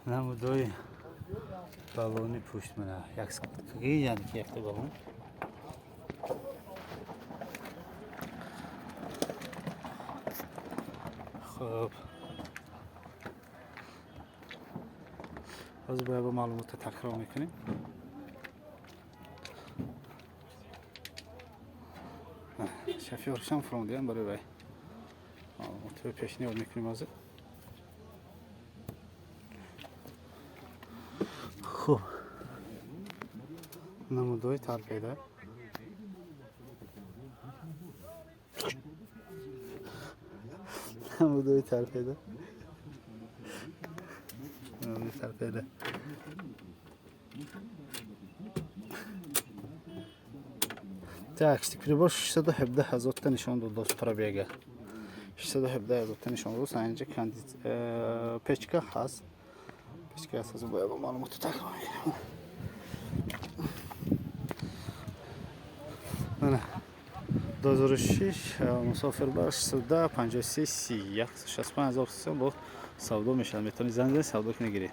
Намудои баллони пушт, мана, яъне ки якта баллон. Хуб, ҳозир бояд ба маълумотро такрор мекунем. Шофёршам фуромдиям, барои вай маълумотро пешниҳод мекунем ҳозир. Хуб, намудои торпеда, намудои торпеда, намудои торпеда. Так, прибор 617 ҳазорта нишон дод, дост, пробега 617 ҳазорта нишон дод. Инҷа печка ҳаст, печка ҳаст. Ҳозир бояд маълумотро такрор мекунем. Мана, 2006, мусофирбар, 610 53 30, 165 ҳазор сом бо савдо мешавад. Метавонед занг занед, савдо кунед, гиред.